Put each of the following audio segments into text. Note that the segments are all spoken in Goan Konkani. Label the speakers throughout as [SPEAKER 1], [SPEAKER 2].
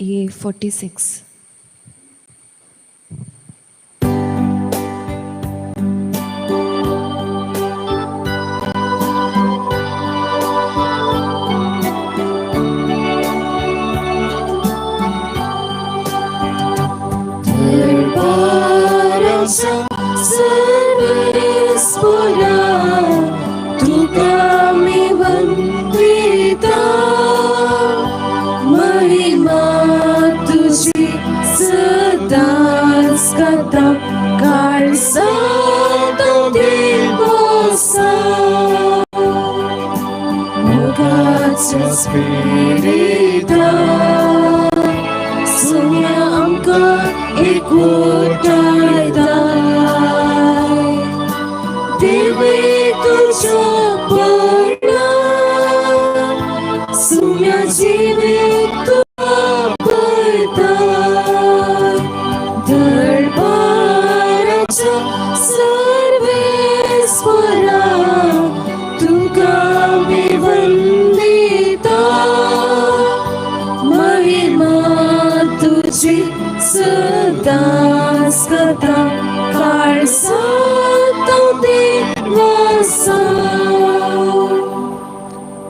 [SPEAKER 1] A 46.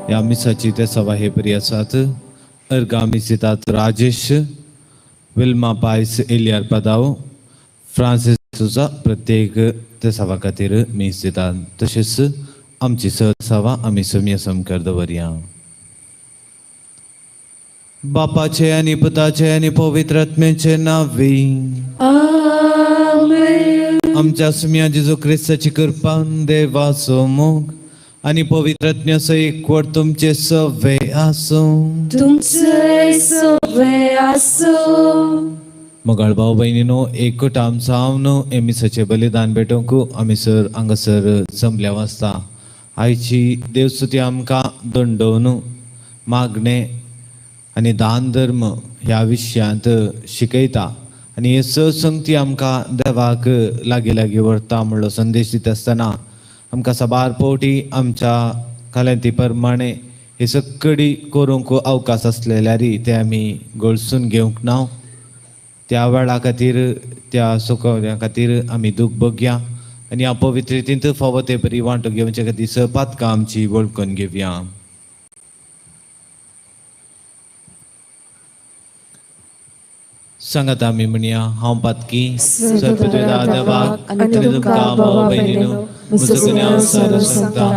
[SPEAKER 2] ह्या मिसाची ते सभा हे परी आसात. अर्गा मिसितात राजेश विल्मा पायस एलियार पदाव फ्रांसीस सुजा प्रत्येक ते सभा खातीर मीस दितात. तशेंच आमची सभा आमी सुमया समकर दवरया. बापाचे आनी पुताचे आनी पवित्र आत्म्याचे नांवी आमच्या सुमया जेजू क्रिस्ताची कृपा, देवाचो मोग आनी पवित्र आत्म्याचो एकवट तुमचे सवे आसूं.
[SPEAKER 3] तुमचे सवे आसूं.
[SPEAKER 2] मोगाळ भाव भयणीनो, एकूट आमचो हांव न्हू मिसाचें बलिदान भेटोवंक आमी सर हांगासर जमल्या वाचता. आयची देवस्तुती आमकां दंडोवन मागणें आनी दान धर्म ह्या विशयांत शिकयता आनी हे संगती आमकां देवाक लागीं लागीं व्हरता म्हणलो संदेश दिता आसतना आमकां साबार पावटी आमच्या कालेंती प्रमाणे हे सगळी करूंक अवकाश आसलेल्यारी ते आमी गळसून घेवंक ना. त्या वेळा खातीर त्या सुकवण्या खातीर आमी दूख बघया आनी ह्या पवित्रितींत फावो ते बरी वांटो घेवचे खातीर सपातकां आमची वळखून घेवया. सांगात आमी म्हणया, हांव पातकी सर्पत्वेदा देवाक आनी तुमकां भावा भयणीनो म्हजो गुन्यांव सारून सांगता,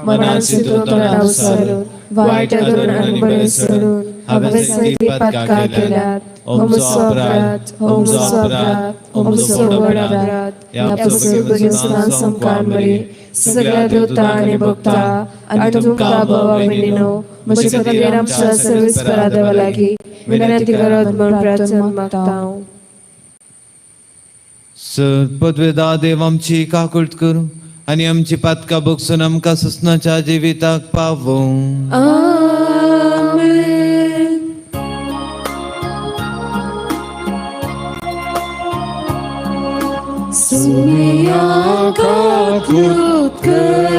[SPEAKER 2] मनान चिंतून तोंडान सारून वायट धरून आनी बरें सोडून हांवें जायतीं पातकां केल्यात.
[SPEAKER 3] हो म्हजो अपराध, हो म्हजो अपराध, हो म्हजो व्हड अपराध. ह्या पुस्तकां समकार मरी सगळ्या देवता आनी भक्ता आनी तुमकां भावा भयणीनो म्हजे खातीर आमच्या सर्वेस्परा देवा लागीं विनंती करत म्हूण प्रार्थना मागता हांव.
[SPEAKER 2] सर्पद्वेदा देव आमची काकूट करूं आनी आमची पातकां भोगसून आमकां सुसनाच्या जिविताक पावोवं.
[SPEAKER 3] आमेन. सुमिया काकूट कर,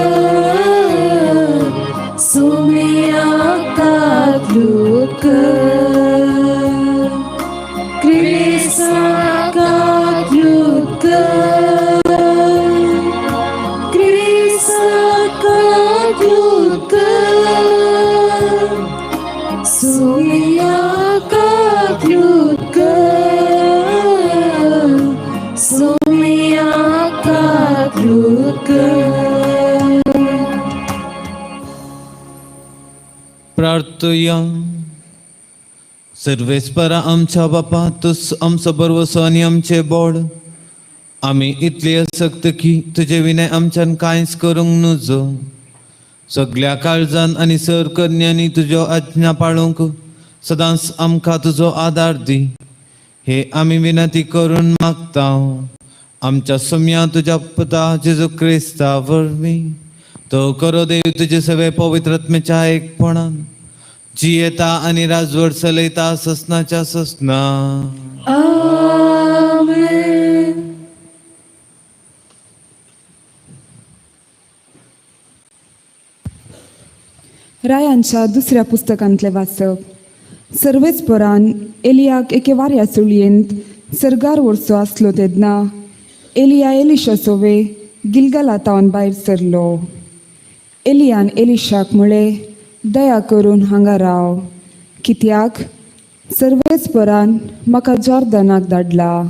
[SPEAKER 3] सुमिया काकूट कर, क्रिस्ता काकूट कर, क्रिस्ता काकूट कर, सुमिया काकूट कर, सुमिया काकूट कर.
[SPEAKER 2] प्रार्थया. सर्वेस्परा आमच्या बापा, तूं आमचो बरवसो आनी आमचें बोड. आमी इतली असक्त की तुजे विणें आमच्यान कांयच करूंक नुजो. सगल्या काळजान आनी सर कन्यांनी तुज्यो आज्ञा पाळूंक सदांच आमकां तुजो आदार दी. हे आमी विनंती करून मागता आमच्या सोम्या तुज्या पुता जेजू क्रिस्ता वरवीं. तो करो देव तुजे सगळे पवित्रत्मेच्या एकपणान जियेता आनी राजवट चलयता ससनाच्या ससना.
[SPEAKER 3] आमेन.
[SPEAKER 4] रायांच्या दुसऱ्या पुस्तकांतलें वाचप. सर्वेस्परान एलियाक एके वाऱ्या सुळयेंत सर्गार व्हरचो आसलो तेन्ना एलिया एलिशा सोवे गिलगला तावन भायर सरलो. एलियान एलिशाक म्हळें, दया करून हांगा राव, कित्याक सर्वेस्परान म्हाका जॉर्दनाक धाडला.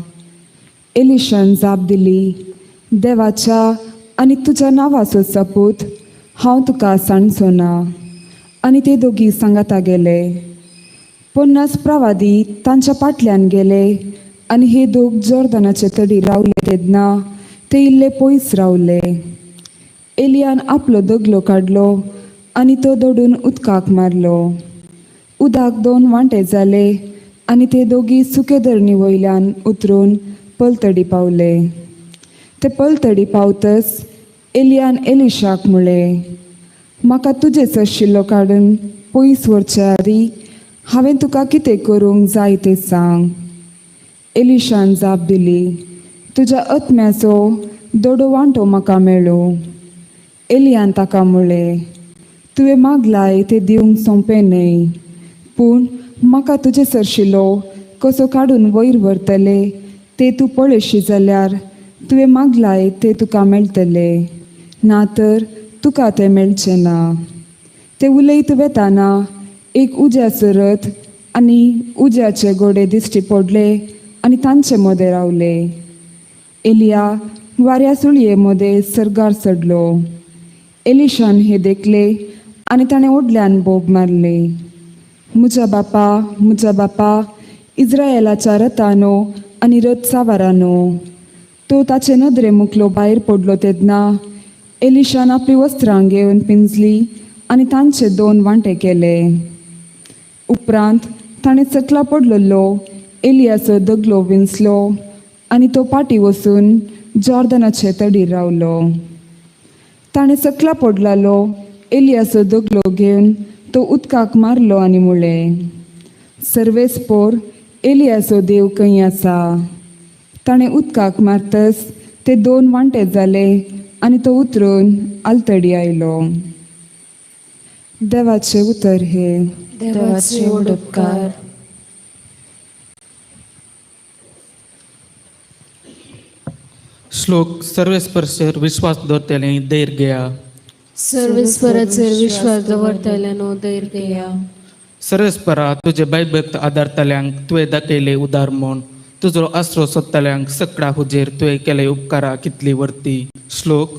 [SPEAKER 4] एलिशान जाप दिली, देवाच्या आनी तुज्या नांवाचो सपूत, हांव तुका सांडचो ना. आनी ते दोगी सांगाता गेले. 50 प्रवादी तांच्या फाटल्यान गेले आनी हे दोग जॉर्दनाचे तडीर रावले तेन्ना ते इल्ले पयस रावले. एलियान आपलो दगलो काडलो आनी तो दोडून उदकाक मारलो. उदक दोन वांटे जाले आनी ते दोगी सुके धरणी वयल्यान उतरून पलतडी पावले. ते पलतडी पावतच एलियान एलिशाक म्हळें, म्हाका तुजेच आशिल्लो काडून पयस व्हरचे आदी हांवें तुका कितें करूंक जाय तें सांग. एलिशान जाप दिली, तुज्या आत्म्याचो दोडो वांटो म्हाका मेळो. एलियान ताका म्हळें, तुवें मागलाय तें दिवंक सोंपें न्हय, पूण म्हाका तुजे सरशिलो कसो काडून वयर व्हरतले ते तूं पळयशी जाल्यार तुवें मागलाय तें तुका मेळटलें, ना तर तुका तें मेळचें ना. ते उलयत वेताना एक उज्याचो रथ आनी उज्याचे घोडे दिश्टी पडले आनी तांचे मदें रावले. एलिया वाऱ्या सुळये मदें सर्गार चडलो. एलिशान हे देखले आनी ताणें व्हडल्यान बोब मारली, म्हज्या बापा, म्हज्या बापा, इज्रायलाच्या रथानो आनी रथ सावारानो. तो ताचे नदरे मुखलो भायर पडलो तेन्ना एलिशान आपली वस्त्रां घेवन पिंजली आनी तांचे दोन वांटे केले. उपरांत ताणें सकला पडलेलो एलियाचो दगलो विंचलो आनी तो पाटी वचून जॉर्दनाचे तडीर रावलो. ताणें सकला पडलालो एलियाचो दगलो घेवन तो उदकाक मारलो आनी म्हळें, सर्वेस्पोर एलियाचो देव खंय आसा? ताणें उदकाक मारतच ते दोन वांटे जाले आनी तो उतरून आलतडी आयलो. देवाचें उतर हें.
[SPEAKER 3] देवाचे व्हड उपकार.
[SPEAKER 5] श्लोक सर्वेस्पर्शेर विश्वास दवरतले धैर्य घेया.
[SPEAKER 3] सर्वेस्पराचेर विश्वास दवरतल्यानो धैर्य घेया.
[SPEAKER 5] सर्वेस्परा तुजे भयभक्त आदारतल्यांक तुवें दाखयले उदार म्हूण तुजो आसरो सोदतल्यांक सकळा हुजेर तुवें केले उपकारा कितली वर्ती. श्लोक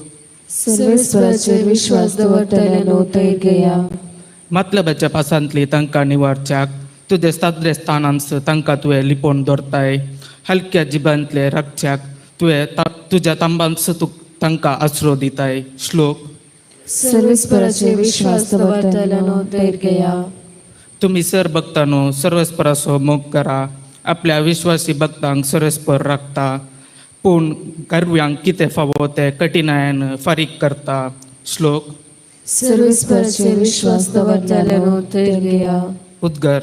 [SPEAKER 3] सर्वेस्पराचेर विश्वास दवरतल्यानो धैर्य घेया.
[SPEAKER 5] मतलबाच्या पासांतली तांकां निवारच्याक तुजे सादरे स्थानांस तांकां तुवें लिपोवन दवरताय. हलक्या जिबांतले राखच्याक तुवें तुज्या तांबांस तांकां आसरो दिताय. श्लोक
[SPEAKER 3] सर्वेस्पराचेर विश्वास दवरतल्यानो धैर्य घेया.
[SPEAKER 5] तुम्ही सर भक्तांनो सर्वस्पराचो मोग करा. आपल्या विश्वासी भक्तांक सर्वस्पर राखता, पूण गर्व्यांक कितें फावो तें कठिणायेन फारीक करता. श्लोक
[SPEAKER 3] सर्वेस्पराचेर विश्वास दवरतल्यानो धैर्य घेया.
[SPEAKER 5] उद्गार.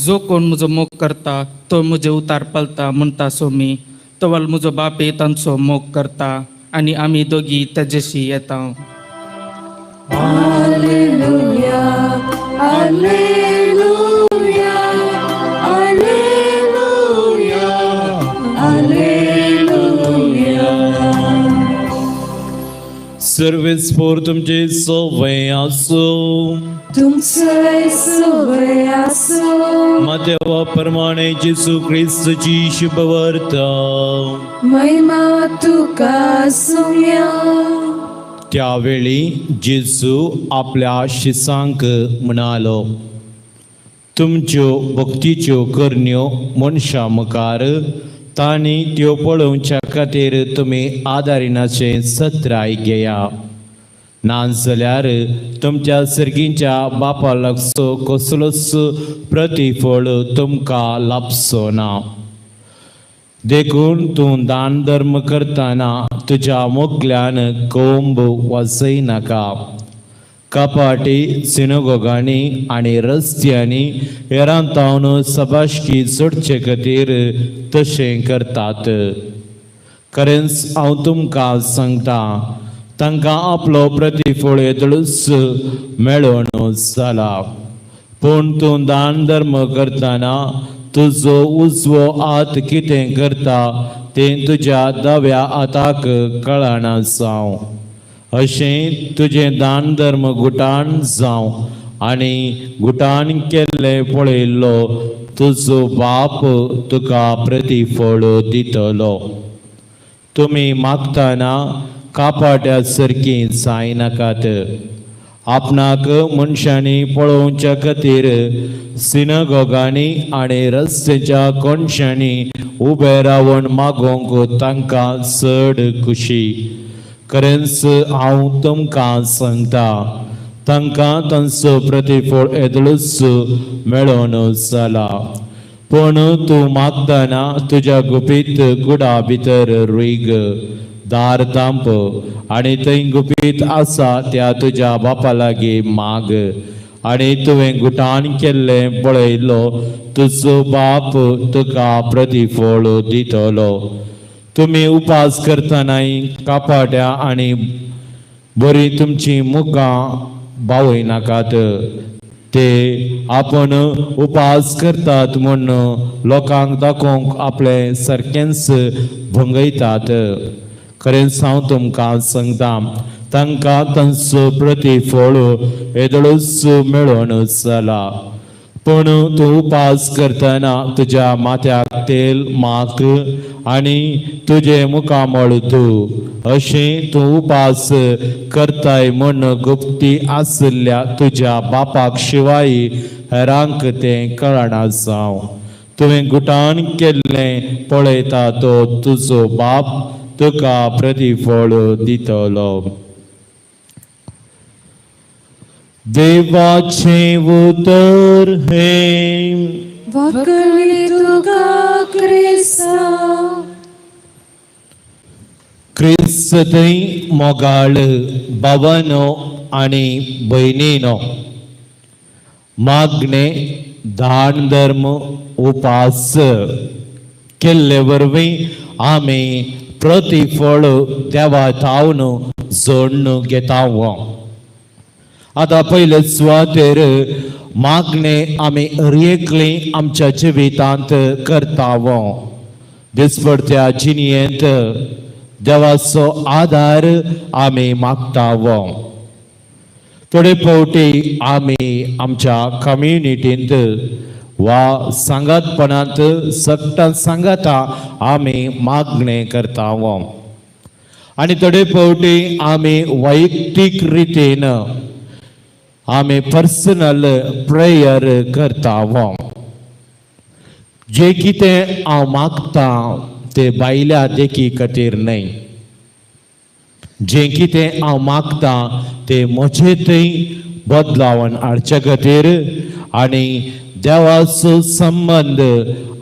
[SPEAKER 5] जो कोण म्हजो मोग करता तो म्हजे उतार पालता म्हणटा सोमी, तवल म्हजो बापूय तांचो मोग करता आनी आमी दोगी तेजेशी येता.
[SPEAKER 6] सर्वेस्पोर तुमचे सवय आसूं.
[SPEAKER 3] तुमचोय सवय आसूं.
[SPEAKER 2] मातेवा प्रमाणे जेसू क्रिस्तची शुभवार्ता.
[SPEAKER 3] महिमा तुका सुम्या.
[SPEAKER 2] त्यावेळी जेजू आपल्या शिसांक म्हणालो, तुमच्यो भक्तीच्यो करण्यो मनशां मुखार तांणी त्यो पळोवच्या खातीर तुमी आदारिनाचें सत्राय घेया, नाजाल्यार तुमच्या सर्गीच्या बापा लागचो कसलोच प्रतिफळ तुमकां लाबचो ना. देखून तूं दान धर्म करतना तुज्या मोगल्यान कोंब वाजयनाका. कपाटी सिनगोगांनी आनी रस्त्यांनी हेरांतावन सभाशकी जोडचे खातीर तशें करतात. खरेंच हांव तुमकां सांगता, तांकां आपलो प्रतिफळ येदोळूच मेळोवन जाला. पूण तूं दान धर्म करतना तुजो उजवो हात कितें करता तें तुज्या दाव्या हाताक कळना जावं. अशें तुजें दान धर्म गुटान जावं आनी गुटान केल्लें पळयल्लो तुजो बाप तुका प्रतिफळ दितलो. तुमी मागतना कापाट्या सारकीं जायनाकात. आपणाक मनशांनी पळोवच्या खातीर सिनगोगांनी आनी रस्त्याच्या कोनशांनी उबे रावन मागोवंक तांकां चड खुशी. खरेंच हांव तुमकां सांगता, तांकां तांचो प्रतिफळ येदोळूच मेळोवन जाला. पूण तूं मागतना तुज्या गुपीत कुडा भितर रुयग, दार धांप आनी थंय गुपीत आसा त्या तुज्या बापा लागीं माग, आनी तुवें गुटान केल्लें पळयलो तुजो बाप तुका प्रतिफळ दितलो. तुमी उपास करतनाय कापाट्या आनी बरी तुमची मुखां बावयनाकात. ते आपण उपास करतात म्हूण लोकांक दाखोवंक आपलें सारकेंच भंगयतात. खरेंच हांव तुमकां सांगता, तांकां तांचो प्रतिफळ येदोळूच मेळोवन जाला. पूण तूं उपास करतना तुज्या माथ्याक तेल माक आनी तुजें मुखामळ धू. अशें तूं उपास करताय म्हूण गुप्ती आशिल्ल्या तुज्या बापाक शिवाय हेरांक तें कळना जावं. तुवें गुटान केल्लें पळयता तो तुजो बाप तुका प्रतिफळ दितलो. देवाचें उतर हें.
[SPEAKER 3] वकली तुका क्रिस्ता.
[SPEAKER 2] क्रिस्तय मोगाळ भावानो आनी भयणीनो, मागणे, दान धर्म, उपास केल्ले वरवीं आमी प्रतिफळ देवा थावन जोडून घेता. आतां पयले सुवातेर मागणे आमी हरएकली आमच्या जिवितांत करता. दिसपडत्या जिणयेंत देवाचो आदार आमी मागता. थोडे फावटी आमी आमच्या कम्युनिटींत वा सांगातपणांत सगटां सांगाता आमी मागणें करता आनी थोडे फावटी आमी वैयक्तीक रितीन आमी पर्सनल प्रेयर करता. जे कितें हांव मागता ते भायल्या देखी खातीर न्हय. जें कितें हांव मागता ते म्हजे थंय बदलावन हाडचे खातीर आनी देवाचो संबंद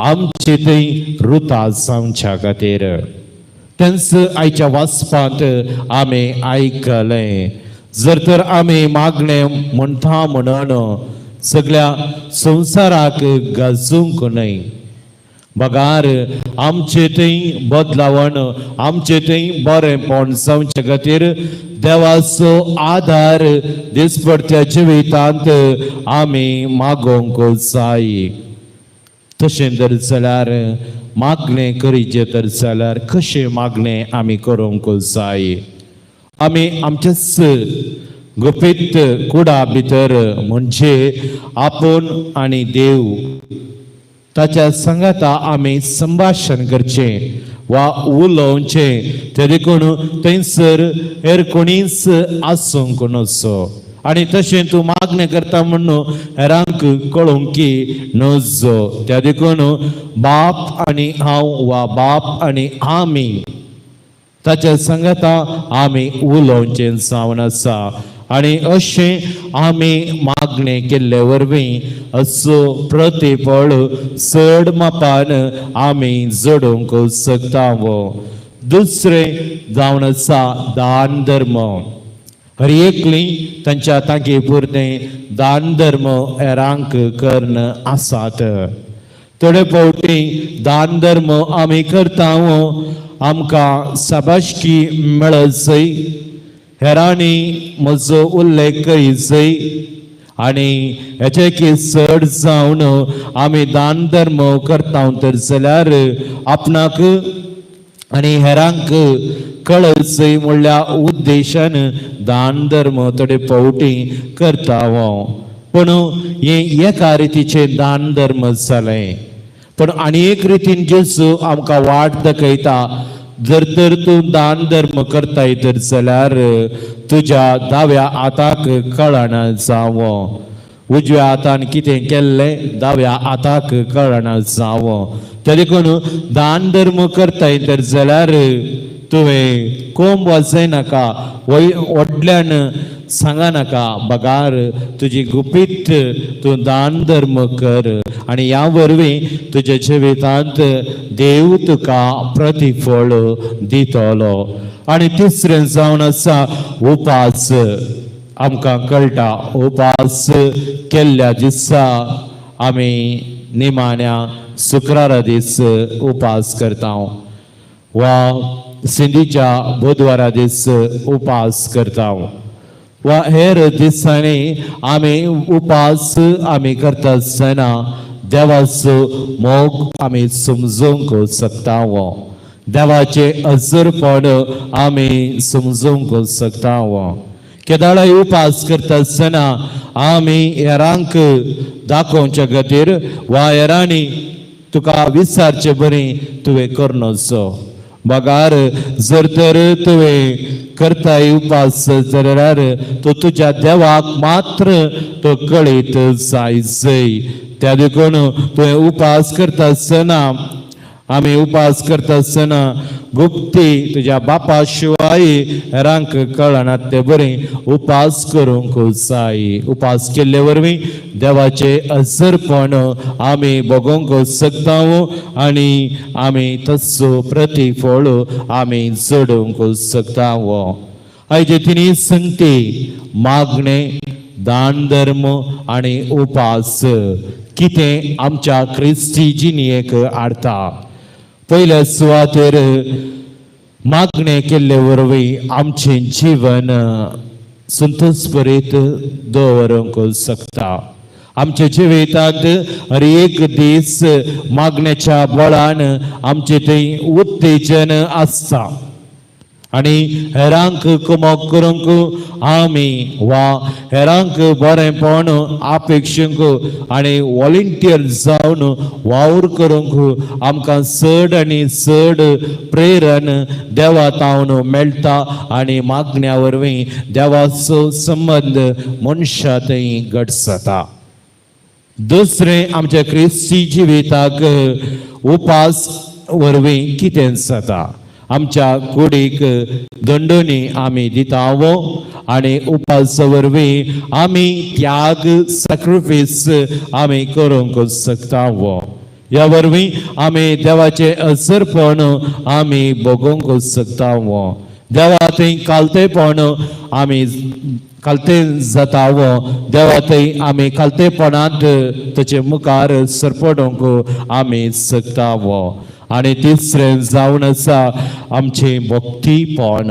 [SPEAKER 2] आमचे थंय रुता जावच्या खातीर. तेंच आयच्या वाचपांत आमी आयकलें. जर तर आमी मागणें म्हणटा म्हणून सगळ्या संवसाराक गाजूंक न्हय, बगार आमचे थंय बदलावण, आमचे थंय बरेंपण जावचे खातीर देवाचो आदार दिसपडत्या जिवितांत आमी मागोवंक जाय. तशें जर जाल्यार मागणें करीचें तर जाल्यार कशें मागणें आमी करूंक जाय? आमी आमच्याच
[SPEAKER 6] गुपीत कुडा भितर म्हणजे आपूण आनी देव ताच्या संगाता आमी संभाशण करचें वा उलोवचें. ते देखून थंयसर हेर कोणीच आसूंक नसो आनी तशें तूं मागणें करता म्हणून हेरांक कळोवंक की नजो. त्या देखून बाप आनी हांव वा बाप आनी आमी ताच्या संगता आमी उलोवचें जावन आसा आनी अशें आमी मागणें केल्ले वरवीं असो प्रतिफळ चड मापान आमी जोडूंक शकता. दुसरें जावन आसा दान धर्म. हर एकली तांच्या तांकी पुरतें दान धर्म हेरांक कर्ण आसात. थोडे फावटी दान धर्म आमी करता, आमकां शाबासकी मेळत जय, हेरांनी म्हजो उल्लेख करीत जय आनी हेचे की चड जावन आमी दान धर्म करता तर जाल्यार आपणाक आनी हेरांक कळत जय म्हणल्या उद्देशान दान धर्म थोडे फावटी करता. पूण हें एका रितीचें दान धर्म जालें, पूण आनी एक रितीन जेजू आमकां वाट दाखयता. जर तर तूं दान धर्म करताय तर जाल्यार तुज्या दाव्या हाताक कळना जावं. उजव्या हातान कितें केल्लें दाव्या हाताक कळना जावं. ते देखून दान धर्म करताय तर जाल्यार तुवें कोंब वाजयनाका, व्हडल्यान सांगा नाका, बगार तुजी गुपीत तूं दान धर्म कर आनी ह्या वरवीं तुज्या जिवितांत देव तुका प्रतिफळ दितलो. आनी तिसरें जावन आसा उपास. आमकां कळटा, उपास केल्ल्या दिसा आमी निमाण्या शुक्रारा दीस उपास करता वा सिंधीच्या बुधवारा दीस उपास करता वा हेर दिसांनी आमी उपास आमी करता आसतना देवाचो मोग आमी समजूंक शकता, देवाचें अजरपण आमी समजूंक शकता. केदाळाय उपास करता आसतना आमी हेरांक दाखोवच्या खातीर वा हेरांनी तुका विचारचे बरी तुवें करनचो. बगार जर तर तुवें करताय उपास जाल्यार तो तुज्या देवाक मात्र तो कळीत जाय जय. त्या देखून तुवें उपास करता आसतना, आमी उपास करता आसतना गुप्ती तुज्या बापा शिवाय हेरांक कळना ते बरें उपास करूंक जाय. उपास केल्ले वरवीं देवाचें अजरपण आमी भोगोवंक शकता आनी आमी तस्सो प्रतिफळ आमी जोडूंक शकता. आयचे तिनी संगती, मागणें, दान धर्म आनी उपास, कितें आमच्या क्रिस्ती जिणेक हाडटा? पयल्या सुवातेर मागणें केल्ले वरवीं आमचें जीवन संतोषभरीत दवरूंक शकता. आमच्या जिवितांत हर एक दीस मागण्याच्या बळान आमचें थंय उत्तेजन आसता आनी हेरांक कुमक करूंक आमी वा हेरांक बरेंपण अपेक्षूंक आनी वॉलंटियर जावन वावर करूंक आमकां चड आनी चड प्रेरण देवा तावन मेळटा आनी मागण्या वरवीं देवाचो संबंद मनशा थंय घट जाता. दुसरें, आमच्या क्रिस्ती जिविताक उपास वरवीं कितें जाता? आमच्या कुडीक दंडणी आमी दिता आनी उपासा वरवीं आमी त्याग, सॅक्रिफायस आमी करूंक शकता. ह्या वरवीं आमी देवाचें असरपण आमी भोगोवंक शकता. देवा थंय कालतेपण आमी कालते जाता, देवा थंय आमी कालतेपणांत ताचे मुखार सरपडूंक आमी शकता. आनी तिसरें जावन आसा आमचें भक्तीपण.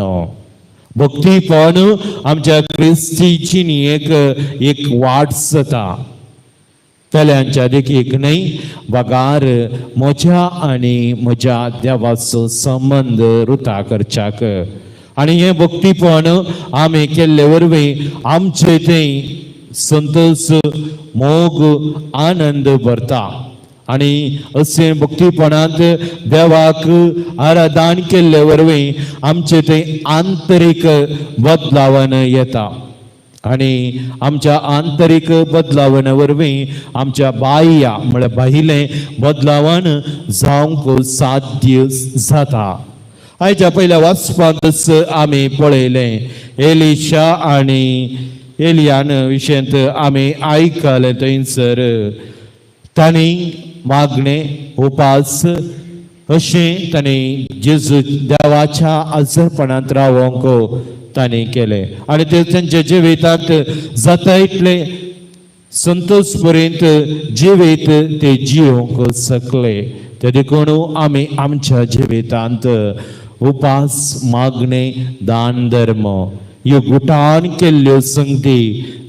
[SPEAKER 6] भक्तीपण आमच्या क्रिस्ती जिणेक एक वाट जाता. पेल्यांच्या देखीक न्हय, बगार म्हज्या आनी म्हज्या देवाचो संबंद रुता करच्याक. आनी हें भक्तीपण आमी केल्ले वरवीं आमचे थंय संतोश, मोग, आनंद भरता आनी अशें भक्तीपणांत देवाक आराधन केल्ले वरवीं आमचे थंय आंतरीक बदलावन येता आनी आमच्या आंतरीक बदलावण वरवीं आमच्या बाह्य म्हळ्यार भायलें बदलावण जावंक साध्य जाता. आयच्या पयल्या वाचपांतच आमी पळयलें एलिशा आनी एलियान विशयांत आमी आयकलें. थंयसर तांणी मागणें, उपास अशें तांणी जेजू देवाच्या आजरपणांत रावोंक तांणी केलें आनी ते तांच्या जिवितांत जाता इतलें संतोष पर्यंत जिवीत ते जिवंक शकले. ते देखून आमी आमच्या जिवितांत उपास, मागणें, दान धर्म ह्यो गुटान केल्ल्यो संगती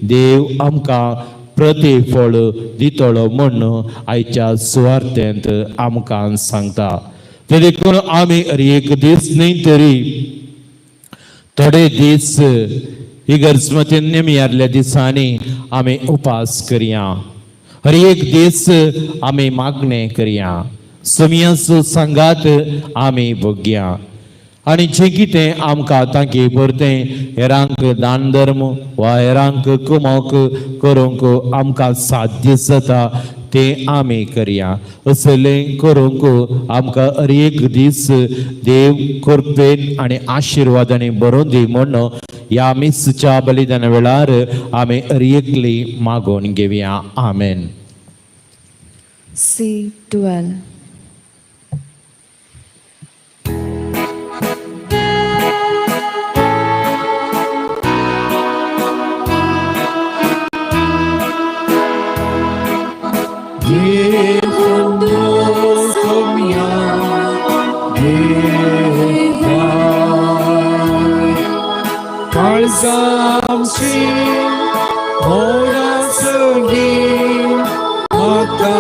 [SPEAKER 6] देव आमकां प्रतिफळ दितलो म्हूण आयच्या सुवार्थेंत आमकां सांगता. ते देखून आमी एक दीस न्हय तरी थोडे दीस इगर्जमतीन नेमियारल्या दिसांनी आमी उपास करया, हर एक दीस आमी मागणें करया, समयाचो सांगात आमी भोगया आनी जें कितें आमकां तांकी परतें हेरांक दान धर्म वा हेरांक कुमक करूंक आमकां साध्य जाता तें आमी करया. असलें करूंक आमकां हर एक दीस देव कृपेन आनी आशिर्वादांनी भरून दी म्हूण ह्या मिसच्या बलिदाना वेळार आमी हर एकली मागोवन घेवया. आमेन.
[SPEAKER 1] C12.
[SPEAKER 7] काळजामची मोरासगी म्हाका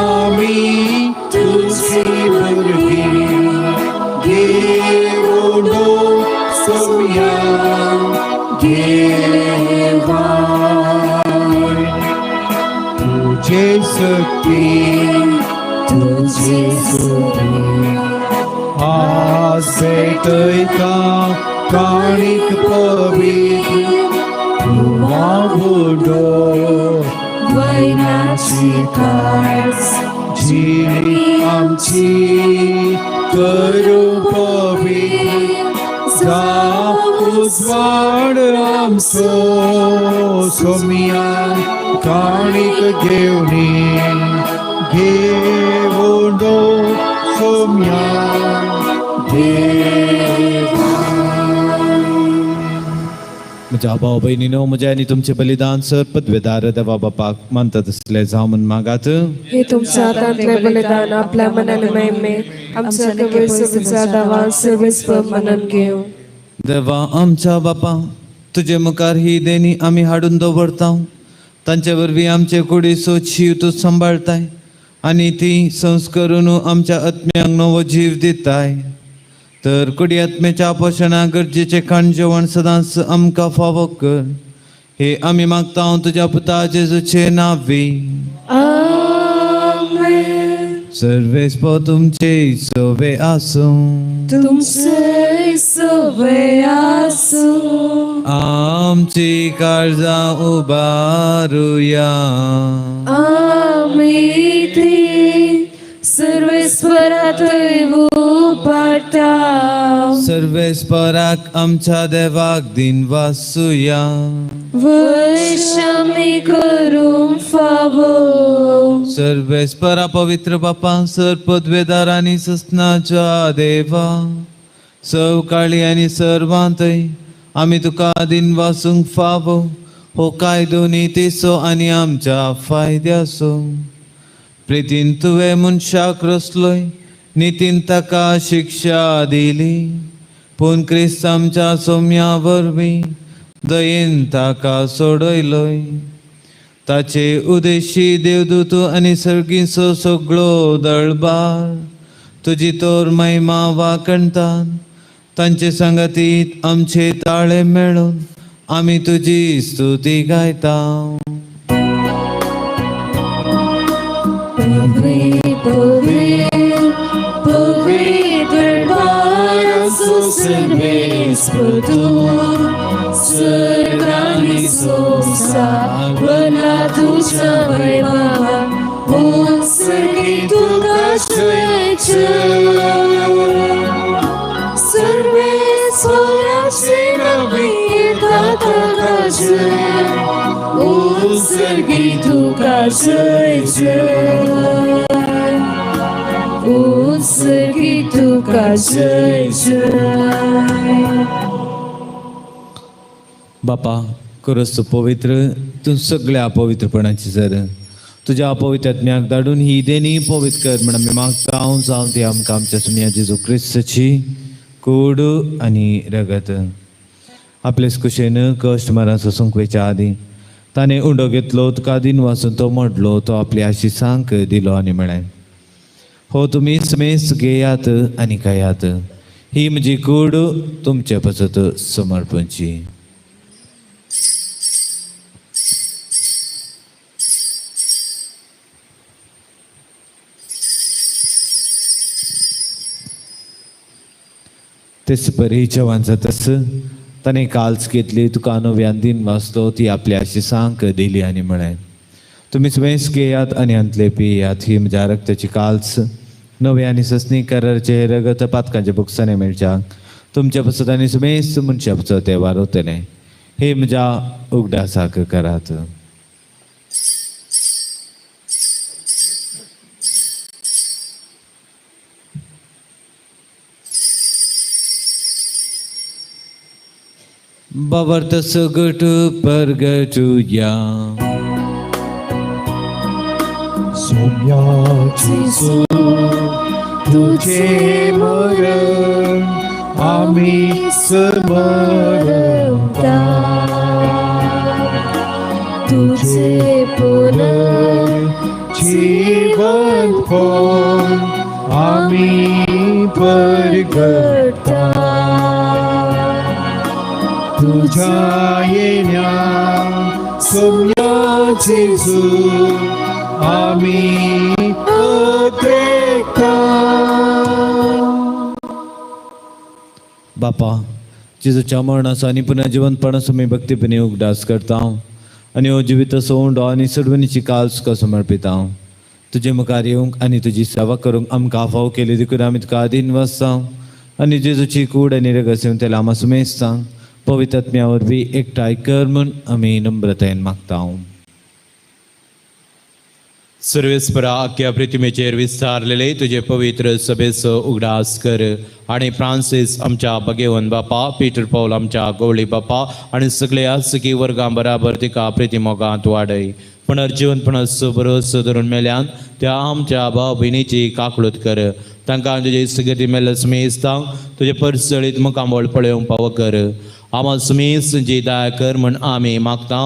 [SPEAKER 7] आमी तुजी भुरगीं घेवन सोम्या देवा तुझे शक्ती तुझे सुरी आज भेटयता काणीक पवित्र तुवा
[SPEAKER 3] वैनाची काळज
[SPEAKER 7] जिणी आमची करू पवित्र जा उजवाड आमचो सोमिया काणीक घेवनी घेवन सोम्या देवा.
[SPEAKER 2] म्हज्या भाव भयणीनो, म्हज्या आनी तुमचें बलिदान सर पदवेदार देवा बापाक मानता तसलें जावं म्हूण मागात.
[SPEAKER 3] हे तुमच्या हातांतले बलिदान आपल्या मनाने महिमे आमच्या कबीर दावा सर्वेस्पर मनन घेऊ.
[SPEAKER 2] देवा आमच्या बापा, तुजे मुखार ही देणी आमी हाडून दवरता. तांचे वरवीं आमचे कुडीचो जीव तूं सांबाळताय आनी ती संस्करून आमच्या आत्म्यांक नवो जीव दिताय. तर कुडी आत्म्याच्या पोशणा गरजेचें खाण जेवण सदांच आमकां फावो कर, हे आमी मागता तुज्या पुता जेजूचे नांवी.
[SPEAKER 3] आमेन.
[SPEAKER 2] सर्वेस्पो तुमचे सोवे आसूं.
[SPEAKER 3] तुमचे सवे आसूं.
[SPEAKER 2] आमची काळजां उबारुया.
[SPEAKER 3] आमी ती सर्वेस्परात उपाटा.
[SPEAKER 2] सर्वेस्पराक आमच्या देवाक दिन वासुया.
[SPEAKER 3] वैशामी करूं फावो.
[SPEAKER 2] सर्वेस्परा पवित्र बापा, सर पदवेदार आनी सस्नाच्या देवा, सवकाळी आनी सर्वांतय आमी तुका दिन वासूंक फावो. हो कायदो नितीचो आनी आमच्या फायद्याचो. प्रितीन तुवें मनशाक रचलोय, नितीन ताका शिक्षा दिली, पूण क्रिस्त आमच्या सोम्या वरवीं दयेन ताका सोडयलोय. ताचे उदेशी देवदूत आनी सर्गीचो सगळो दळबार तुजी तोर महिमा वाकणतात. तांचे सांगातीत आमचे ताळे मेळून आमी तुजी स्तुती गायता.
[SPEAKER 3] पवित्र पवित्र सर्वेस्पतू स्वर्गानी संवसार भरला तुझ्या वैभवान उत्सर्गी तुका जय जय. सर्वेश्वराचे नवी दाता जय उत्सर्गी तुका जय जय उत्सर्गी तुका जय जय.
[SPEAKER 2] बापा करस तूं पवित्र, तूं सगळ्या अपवित्रपणाची सर तुज्या अपवित्र आत्म्याक धाडून ही देणी पवित्र कर म्हण आमी मागता. हांव जावं ती आमकां आमच्या सुमया जेजू क्रिस्ताची कूड आनी रगत. आपलेच कुशेन कश्ट मरण सोसूंक वयच्या आदीं ताणें उंडो घेतलो, तुका दिन वाचून तो मोडलो, तो आपली आशिसांक दिलो आनी म्हळें, हो तुमी समेस घेयात आनी खायात, ही म्हजी कूड तुमचे पासत समर्पणची. तेच परी जेवण जातच ताणें काल्स घेतली, तुका नव्यान दिन वाचलो, ती आपल्या आशिसांक दिली आनी म्हळें, तुमी समेस घेयात आनी हांतले पियात, ही म्हज्या रक्ताची काल्स नवे आनी ससनी करारचे रगत पातकांच्या बुकसांनी मेळच्याक तुमच्या पासत आनी समेस मनशा पासत ते वारवतले. हे म्हज्या उगडासाक करात. बाबर्त सगट परगटुया.
[SPEAKER 7] सोम्याची तुझे मरण आम्ही स्मरता,
[SPEAKER 3] तुझे
[SPEAKER 7] जीवन पण आम्ही परगटा. तुझ्या येण्या सोम्या जेजू आम्ही अत्रेकता.
[SPEAKER 2] बापा, जेजूच्या मरणाचो आनी पुन्हा जिवंतपणाचो आमी भक्तीपणी उगडास करता आनी हो जिवीत सोंडो आनी सोडवणीची काल तुका समर्पिता. तुजे मुखार येवंक आनी तुजी सेवा करूंक आमकां फाव केली देखून आमी तुका आदीन वसता आनी जेजूची कूड आनी रगत येवन तेला आमा सुमेज सांग पवित्र आत्म्या वरवीं एकठांय कर म्हूण आमी नम्रतायेन मागता.
[SPEAKER 6] सर्वेस्परा, आख्या पृथ्वीचेर विस्तारलेले तुजे पवित्र सभेचो उगडास कर आनी फ्रांसीस आमच्या भगेवन बापा, पीटर पौल आमच्या गवळी बापा आनी सगळे आसकी वर्गां बराबर तिका प्रिती मोगांत वाडय. पुनर्जीवनपणाचो भरोसो धरून मेल्यान त्या आमच्या भाव भयणीची काकळूत कर. तांकां तुजे सगळी मेल्ले सुमेस्तांक तुजे परसळीत मुखामळ पळोवंक पावो कर. आमा सुमेस जी दया कर म्हण आमी मागता.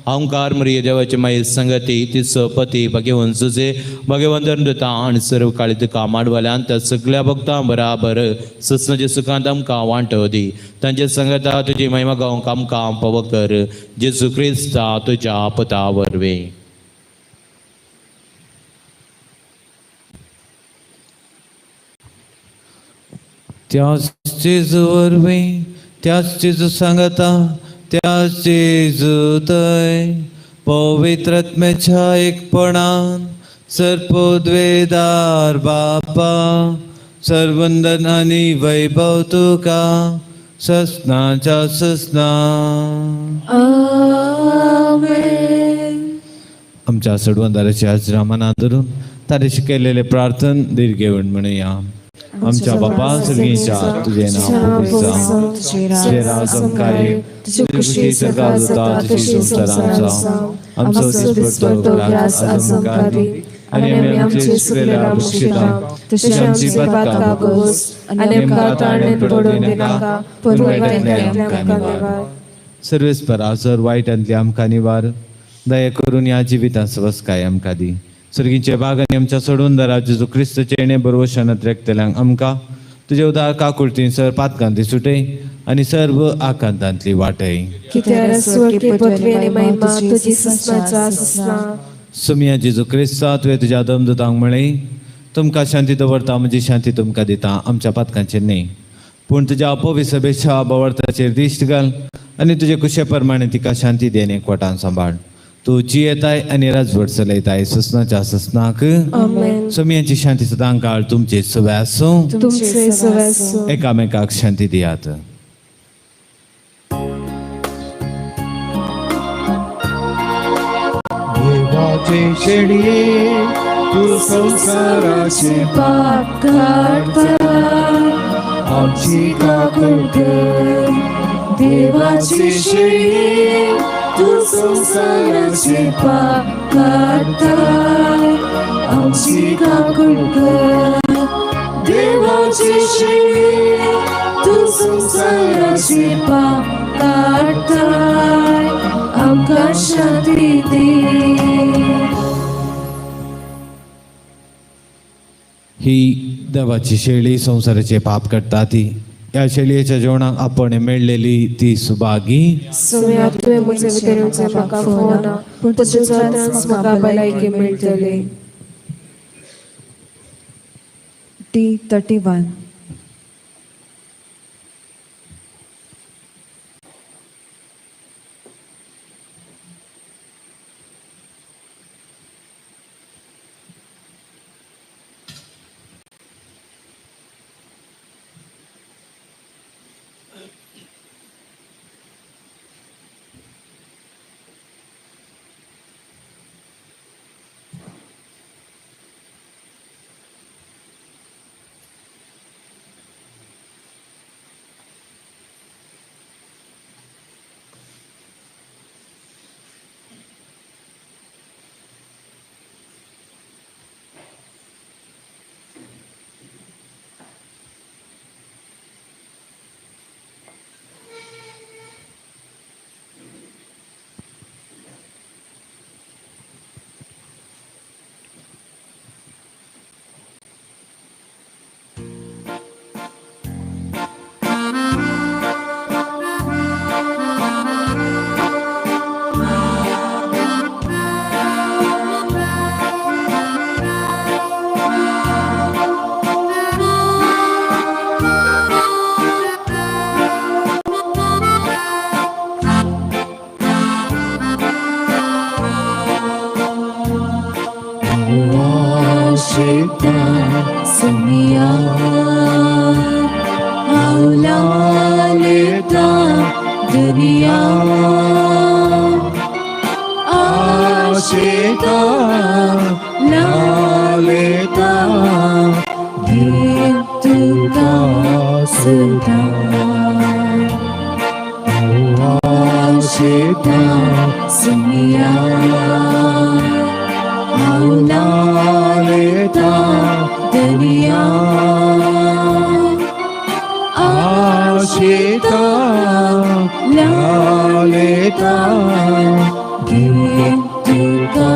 [SPEAKER 6] अहंकार मरिय देवाची माई संगती तिचो पती भगेवन सुजे भगेवन दिता आनी सर्व काळी तुका माडवल्यान त्या सगळ्या भक्तां बराबर ससनाच्या सुखांत आमकां वांटो दी. तांचे संगता तुजी महिमा गावंक आमकां पावो कर, जेजू क्रिस्ता तुज्या पता वरवीं.
[SPEAKER 2] त्याच जेजू वरवीं, त्याच जेजू सांगता, त्याच जेजू थंय पवित्र आत्म्याच्या एकपणान सर्पोद्वेदार बापा, सर्वंदन आनी वैभव तुका ससनाच्या ससना.
[SPEAKER 3] आमेन.
[SPEAKER 2] आमच्या सडवंदाराच्या आश्रमाना धरून ताणें शिकयलेले प्रार्थन दीर्घेवन म्हणुया. आमच्या बापा सर्गीच्या, तुझे नाव पवित्र जावं, तुझे राज आमकां ये, तुजी खुशी स्वर्गात जाता तशी संवसारांत जावं. आमचो दिसपडतो ग्रास आज आमकां दी आनी आमी आमचे चुकलेल्या बक्षिता
[SPEAKER 3] तशी आमची पातकां बोस आनी आमकां ताळणेंत पडून दिनाका, पूण वायटांतल्यान आमकां निवार.
[SPEAKER 2] सर्वेस्परा, सर वायटांतली आमकां निवार. दया करून ह्या जिवितांत सवस्काय आमकां दी. सर्गीचे बाग आनी आमच्या सोडून दरा जेजू क्रिस्तचे येणे बरोबर रेखतल्यांक आमकां तुजे उदार काकुळतीन सर पातकांतली सुटय आनी सर्व आकांतांतली वाटय.
[SPEAKER 3] कित्याक स्वर्गी पदवी आनी महिमा तुजी ससनाचा ससना.
[SPEAKER 2] सुमिया जेजू क्रिस्ता, तुवें तुज्या दमदूतांक म्हळें, तुमकां शांती दवरता, म्हजी शांती तुमकां दिता. आमच्या पातकांचेर न्ही, पूण तुज्या अपविसभेच्या बवर्थाचेर दिश्ट घाल आनी तुजे कुशे प्रमाणे तिका शांती दी आनी एकवटान सांबाळ. तूं जियेताय आनी राजवट चलयताय ससनाच्या ससनाक.
[SPEAKER 3] आमेन.
[SPEAKER 2] सुमियांची शांती सदां काळ तुमचे सवे आसूं.
[SPEAKER 3] तुमचे सव्यासो.
[SPEAKER 2] एकामेकाक शांती दियात.
[SPEAKER 7] देवाचे शेळये, तू संसाराचे
[SPEAKER 3] पाप काडता,
[SPEAKER 7] आमची काकूळ कर.
[SPEAKER 3] देवाची शेळये, तू संसाराचे पाप काडता, आमची काकूळ कर. देवाची शेळये, तू संसाराचे पाप काडताय, आमकां शांती दी.
[SPEAKER 2] ही देवाची शेळी संवसाराचे पाप काडटा ती ह्या शेळयेच्या जेवणाक आपण मेळ्ळेली ती सुभागी.
[SPEAKER 3] सोम्या, तुवें म्हजे भितर येवचें म्हाका फावना, पूण तुज्या जातांच म्हाका भलायकी मेळटली.
[SPEAKER 1] D31.
[SPEAKER 7] आशिता
[SPEAKER 1] सुमिया, हांव लालेता दुनिया.
[SPEAKER 7] आशिता
[SPEAKER 1] लालेता गीत तुका सुद्दां.
[SPEAKER 7] आशिता
[SPEAKER 1] सुमिया, हांव लालेता दुनिया.
[SPEAKER 7] आशिता
[SPEAKER 1] लालेता गीत तुका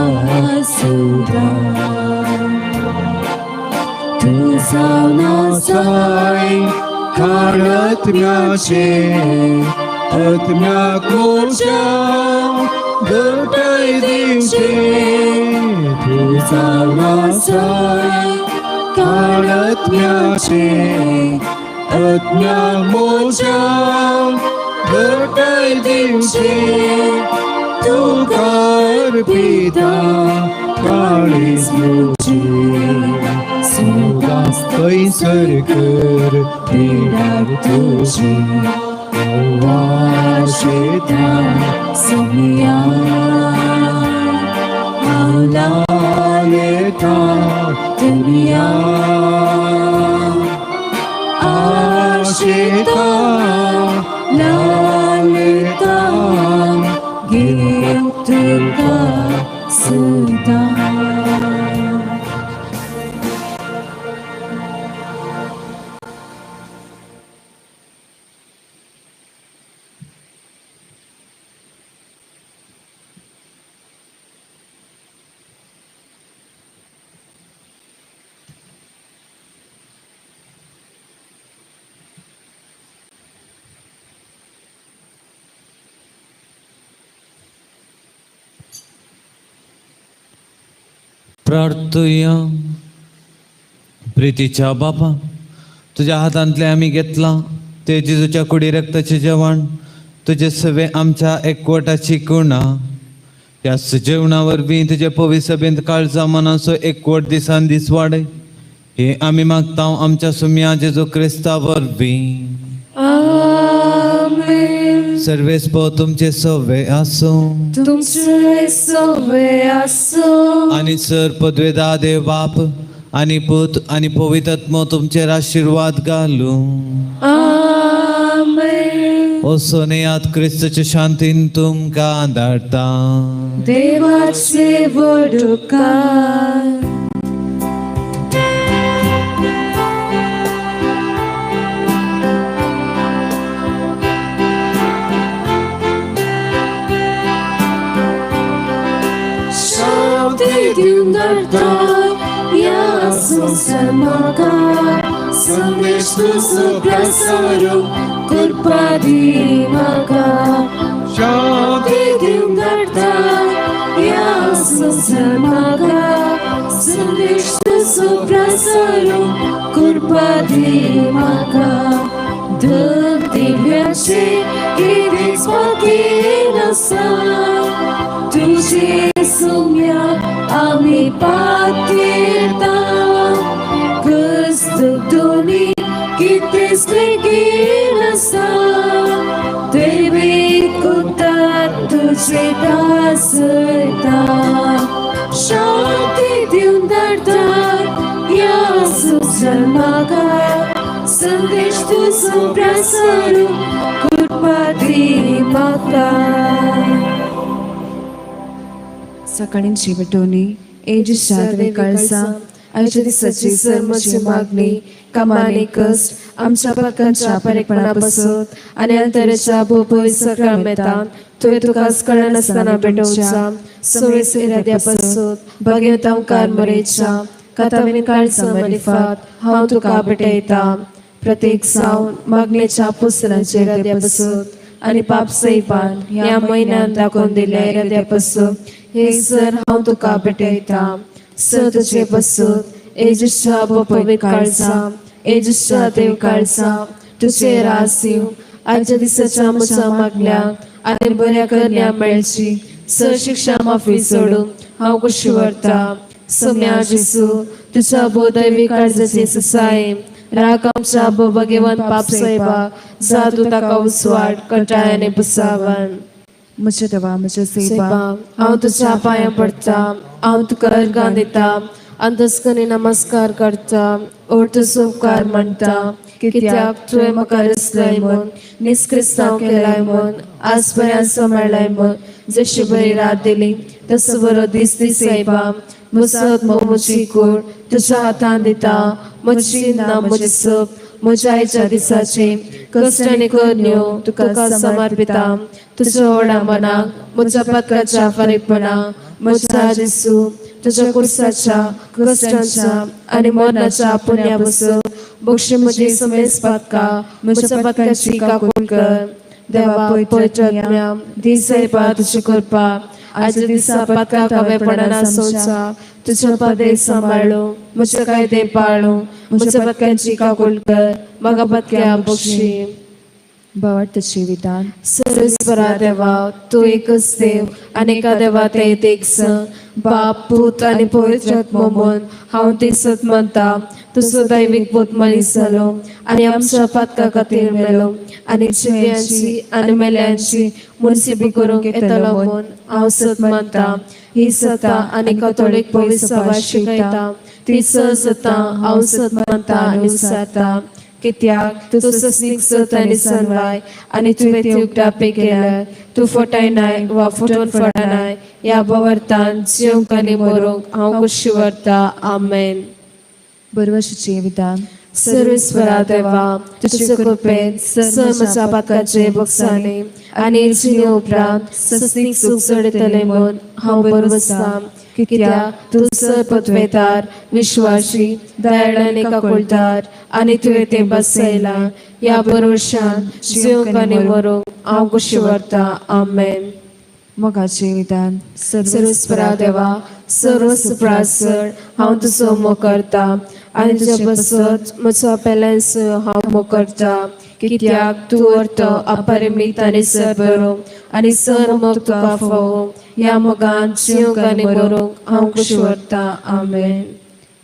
[SPEAKER 1] सुद्दां. तूं जावन
[SPEAKER 7] साय काळात्म्याचे आत्म्याक मोच्या घटाय दिवचे. तूं जावन साय काळात्म्याचे आत्म्याक मोच्या घटाय दिवचे. तुका अर्पिता काळीज म्हजें,
[SPEAKER 1] सदांच
[SPEAKER 7] थंयसर कर पिडार तुजी. आशिता
[SPEAKER 1] सुमिया, हांव
[SPEAKER 7] लालेता
[SPEAKER 1] दुनिया.
[SPEAKER 7] आशिता
[SPEAKER 1] लालेता गीत तुका सुद्दां.
[SPEAKER 2] प्रार्थुया. प्रितीच्या बापा, तुज्या हातांतलें आमी घेतलां ते जेजूच्या कुडी रक्ताचें जेवण तुजे सवे आमच्या एकवटाची कुणा. त्या जेवणा वरवीं तुजे पवी सभेंत काळजा मनाचो एकवट दिसान दीस वाडय हे आमी मागता आमच्या सुम्या जेजू क्रिस्ता वरवीं.
[SPEAKER 3] आमेन.
[SPEAKER 2] सर्वेस्पो तुमचे सवे आसूं.
[SPEAKER 3] तुमचे सवे आसूं.
[SPEAKER 2] आनी सर पदवेदा देव बाप आनी पूत आनी पवित्र तुमचेर आशिर्वाद घालूं.
[SPEAKER 3] आमेन.
[SPEAKER 2] ओ सोनेयात क्रिस्तचे शांतीन तुमकां धाडटा.
[SPEAKER 3] देवाचे व्हड उपकार. शांती दिवन धाडटा ह्या संवसार म्हाका, संदेश तुजो प्रसारू कृपा दी म्हाका. शांती दिवन धाडटा ह्या संवसार म्हाका, संदेश तुजो प्रसारू कृपा दी म्हाका. धन दिव्याचे कितेंच बाकी नासा, तुजे सुम्या आमी पातयेता. क्रिस्त दोनी कितेंच बेगीन आसा, देवी कुतात तुजे दासयता. शांती दिवन धाडटा ह्या संवसार म्हाका, संदेश तुजो प्रसारू कृपा दी म्हाका.
[SPEAKER 1] सकाळींची भेटवणी. एजिश्या काळसा, आयच्या दिसाची
[SPEAKER 3] सर म्हजी मागणी, कामाने कश्ट आमच्या पातकांच्या परेपणा पासून आनी अंतरेच्या भोपय सक्रामेतान तुवें तुका कळनासतना भेटोवच्या सगळे इराद्या पासून भगवता उपकार मरेच्या कथावीन काळचा मरिफात हांव तुका भेटयता. प्रत्येक सावन मागणेच्या पुस्तकांच्या इराद्या पासून आनी पाप सैबान ह्या म्हयन्यान दाखोवन दिल्या इराद्या पासून हे सर हांव तुका भेटयता. सर तुजे पासून एजिश्या पवित्र काळजा, एजिश्या देव काळजा, तुझे रास येवं. आयच्या दिसाच्या म्हज्या मागल्या आनी बऱ्या करण्या मेळची सर शिक्षा माफी सोडून हांव कशी व्हरता. सम्या जेसू, तुझ्या बोदैवी काळजाची ससाय राग आमच्या भगेवन पाप साहेबा जा तूं ताका उसवाट कटायाने पुसावन.
[SPEAKER 1] म्हज्या देवा, म्हज्या सेवा,
[SPEAKER 3] सेवा, हांव तुज्या पांयां पडटा, हांव तुका अर्गां दिता, अंतस्कनी नमस्कार करता, ओर तुजो उपकार मानता, कित्याक तुवें म्हाका रचलय म्हूण, निस्क्रिस्तांव केलाय म्हूण, आज पर्यंत सांबाळ्ळाय म्हूण, जशी बरी रात दिली तसो बरो दीस दी सायबा. मुसत म्हजी कूड तुज्या हातान दिता, म्हजी ना म्हजी सप म्हज्या आयच्या दिसाचे कश्ट आनी करण्यो तुका समर्पिता. तुज्या व्हडा मनाक म्हज्या पातकाच्या फारीकपणा म्हज्या जेसू तुज्या कुर्साच्या कश्टांच्या आनी मरणाच्या पुण्या पासून बक्षी म्हजी समेस पातका म्हज्या पातकाची काकूळ कर. देवा पवित्र दीस सायबा तुजी कृपा आयच्या दिसा पातका कावेपणान सोडचा तुझ्या पदे सांबाळू म्हज्या कायदे पाळू म्हज्या पातकांची काकूळ कर म्हाका पातक्या बक्षी.
[SPEAKER 1] भावार्थाचे विधान.
[SPEAKER 3] सर्वेस्परा देवा, तूं एकच देव आनी एका देवा ते एक स बाप पूत आनी पवित्र आत्मो म्हूण हांव ती सत मानता. तुजो दैवीक पूत मनीस जालो आनी आमच्या पातका खातीर मेलो आनी जिव्यांची आनी मेल्यांची मुनसिबी करूंक येतलो म्हूण हांव सत मानता. ही सता आनी कथोलीक पवित्र सभा शिकयता ती सता हांव सत मानता आनी विचारता, कित्याक तूं सस्नीक सत आनी सनवाय आनी तुवें ती उगडापे केल्या. तूं फटयनाय वा फटोवन पडनाय. ह्या भवर्थान जिवंक आनी मरूंक हांव कुशी व्हरता. आमेन.
[SPEAKER 1] बरवशीचे विधान.
[SPEAKER 3] सर्वेस्परा देवा, तुजे कृपेन सर म्हज्या पातकाचे बक्षाने आनी जिणे उपरांत सस्नीक सूख चडयतलें म्हूण हांव बरवसतां, कित्याक तूं सर पदवेदार विश्वासी दयाळ आनी काकुळदार आनी तुवें तें बसयलां. ह्या भरवशान जिवंक आनी मरूंक हांव कुशी व्हरता. आमेन.
[SPEAKER 1] मोगाचें विधान.
[SPEAKER 3] सर्वेस्परा देवा, सर्व सुप्रासर हांव तुजो मोग करता आनी तुज्या बसत म्हजो पेलेंस हांव मोग करता, कित्याक तूं अर्थ अपरिमीत आनी सरबरो आनी सर मोग तुका फावो. ह्या मोगान जिवंक आनी मरूंक हांव खुशी व्हरता. आमेन.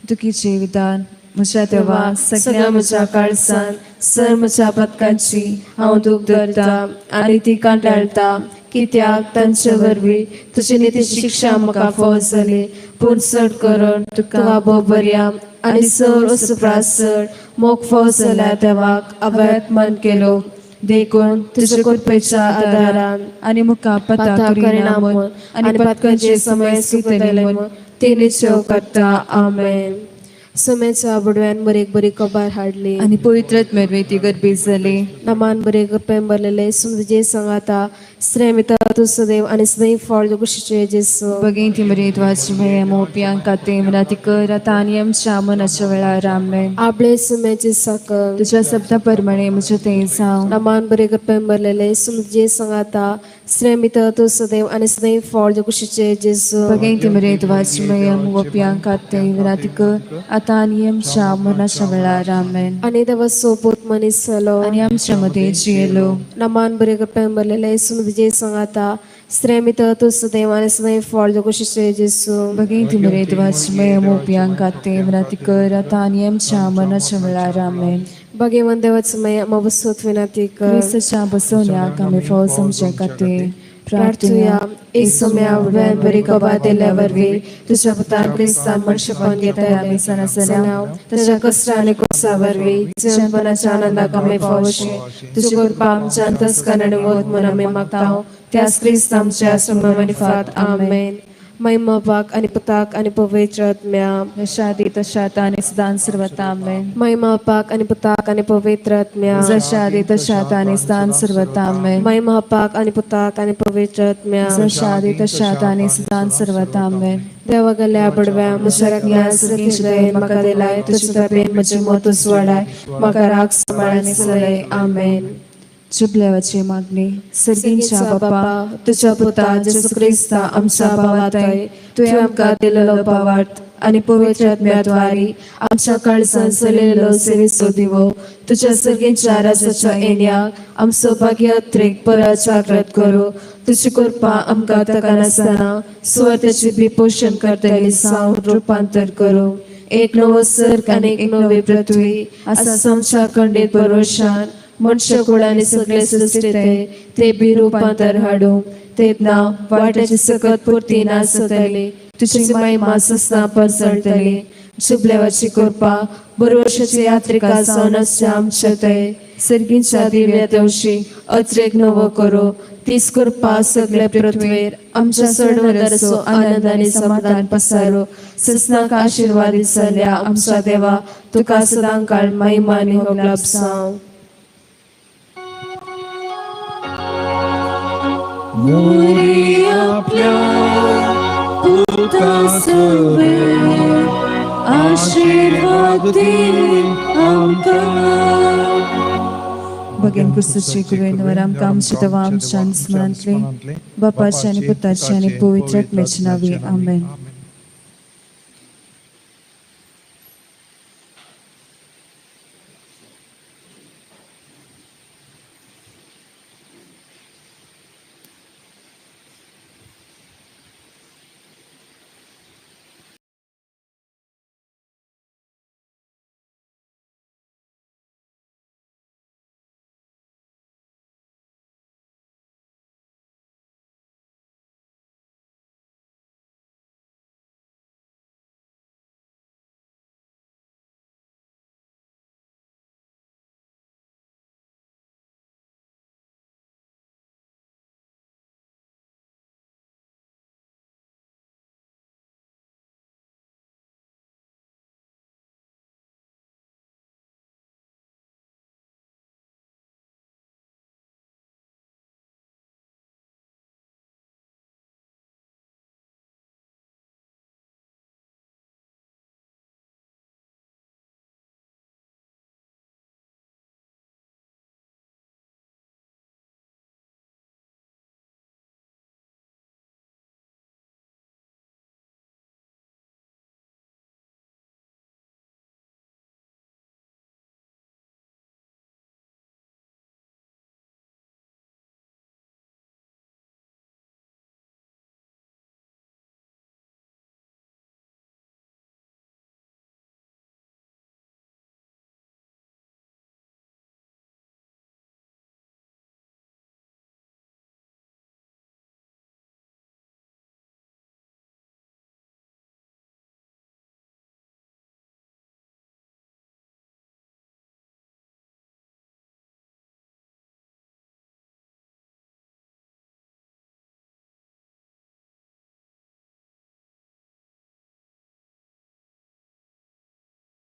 [SPEAKER 1] दुखीचें विधान. म्हज्या
[SPEAKER 3] देवा,
[SPEAKER 1] देवा,
[SPEAKER 3] सगळ्या म्हज्या काळजान सर म्हज्या पदकांची हांव दूख धरता आनी ती कंटाळटा, कित्याक तांचे वरवीं तुजी निती शिक्षा म्हाका फावो जाली. पूण चड करून तुका भोव बऱ्या आनी सर सुप्रासर मोग फावो जाल्या देवाक अभयात्मान केलो. देखून तुज्या कृपेच्या आदारान
[SPEAKER 1] आनी मुखार पता
[SPEAKER 3] पता
[SPEAKER 1] करिना
[SPEAKER 3] करिना
[SPEAKER 1] म्हूण
[SPEAKER 3] म्हूण आनी पतकांचे समय सुकतले म्हूण ते निश्चय करता. आमेन. सुमेच्या बुडव्यान बरेक बरी कबार हाडली
[SPEAKER 1] आनी पवित्र मेरवे ती गर्भी जाली.
[SPEAKER 3] नमान बरे कृपेन भरलेले, तुजे सांगाता स्त्रेमिता तूं सदैव आनी सदैव फळ कुशीचे जेसू.
[SPEAKER 1] बगेन ती मरेत वाचमे मोपियांक खाते मनाती कर आतां आनी आमच्या मनाच्या वेळार. आमेन.
[SPEAKER 3] आपले सुम्याचे सकल
[SPEAKER 1] तुज्या शब्दा प्रमाणे म्हजें तें जावं.
[SPEAKER 3] नमान बरे कृपेन भरलेले, तुजे सांगाता स्त्रेमिता तूं सदैव आनी सदैव फळ कुशीचे जेसू.
[SPEAKER 1] बगेन ती मरेत वाचमे मोपियांक खाते मनाती कर आतां आनी आमच्या मनाच्या वेळार. आमेन.
[SPEAKER 3] आनी देवा सोपूत मनीस जालो
[SPEAKER 1] आनी आमच्या मदें जियेलो.
[SPEAKER 3] नमान बरे कृपेन भरलेले, तुजे सांगाता स्त्रेमिता तूं सदैव आनी सदैव फळ कुशीचे जेसू.
[SPEAKER 1] बगेन ती मरेत वाचमे मोपियांक खाते मनाती कर आतां आनी आमच्या मनाच्या वेळार. आमेन.
[SPEAKER 3] भगवान देवाचं मय आम्हा विनंती कर.
[SPEAKER 1] क्रिस्ताच्या बसवण्याक आमी फावो समजे खातीर
[SPEAKER 3] प्रार्थुया. एक सम्या उडव्यान बरी कबा दिल्या वरवीं तुझ्या पुतान क्रिस्तान मनशेपण घेतले
[SPEAKER 1] आमी सणासण्या
[SPEAKER 3] ताच्या कश्ट आनी कोसा वरवीं जीवनपणाच्या आनंदाक आमी फावोशी तुजी कृपा आमच्या अंतस्करण आनी वत म्हूण आमी मागता, त्याच क्रिस्त आमच्या सममानिफात. आमेन. महिमा बाक आनी पुताक आनी पवित्र आत्म्या.
[SPEAKER 1] जशा आदी तशा आतां आनी सदां सर्वता. आमेन.
[SPEAKER 3] महिमा बाक आनी पुताक आनी पवित्र आत्म्या.
[SPEAKER 1] जशा आदी तशा आतां आनी सदां सर्वता. आमेन.
[SPEAKER 3] महिमा बाक आनी पुताक आनी पवित्र आत्म्या.
[SPEAKER 1] जशा आदी तशा आतां आनी सदां सर्वता. आमेन.
[SPEAKER 3] देवा गेल्या बडव्या म्हज्या रकम्या सगळी दयेन म्हाका दिलाय, तुजे दबेन म्हजें मत उजवाडाय, म्हाका राग सांबाळ आनी चलय. आमेन.
[SPEAKER 1] जुबलेवाची मागणी.
[SPEAKER 3] सर्गींच्या
[SPEAKER 1] सर्गींच्या
[SPEAKER 3] बापा,
[SPEAKER 1] बापा,
[SPEAKER 3] तुझ्या पुता जेसू क्रिस्ता आमच्या भावाताय तुवें आमकां दिलेलो भावार्थ आनी पवित्र आत्म्याद्वारी आमच्या काळजान चलयलेलो सेवेचो दिवो तुझ्या सर्गींच्या राजाच्या येण्याक आमचो भाग्य अत्रेक परत जागृत करूं. तुजी कृपा आमकां ताका नासतना सुवातेची बी पोशण करतली जावन रुपांतर करूं. एक नवो सर्ग आनी एक नवी पृथ्वी आसा आमच्या खंडीत भरोशान मनशाकुळ आनी सगळे सृश्टीते ते बी रुपांतर हाडूंक तेन्ना वाट्याची सकत पुरती नासतली, तुजी महिमा सस्ना पसरतली. जुबलेवाची कृपा बरवर्षाची यात्रिका जावन आसच्या आमच्या ते सर्गींच्या दिव्या दिवशी अत्रेक नवो करू. तीच कृपा सगळे पृथ्वीर आमच्या सडवदरचो आनंद आनी समाधान पसारो. सस्नाक आशिर्वादीत जाल्या आमच्या देवा, तुका सदां काळ महिमा आनी होगलाप जावं.
[SPEAKER 7] मोरी आपल्या पुतासवे आशीर्वाद दी आमकां.
[SPEAKER 1] बगेन क्रिस्ताची कुवेनवर आमकां आमच्या देवा आमच्या स्मरणांतले बापाचे आनी पुताचे आनी पवित्र आत्म्याच्या नांवी. आमेन.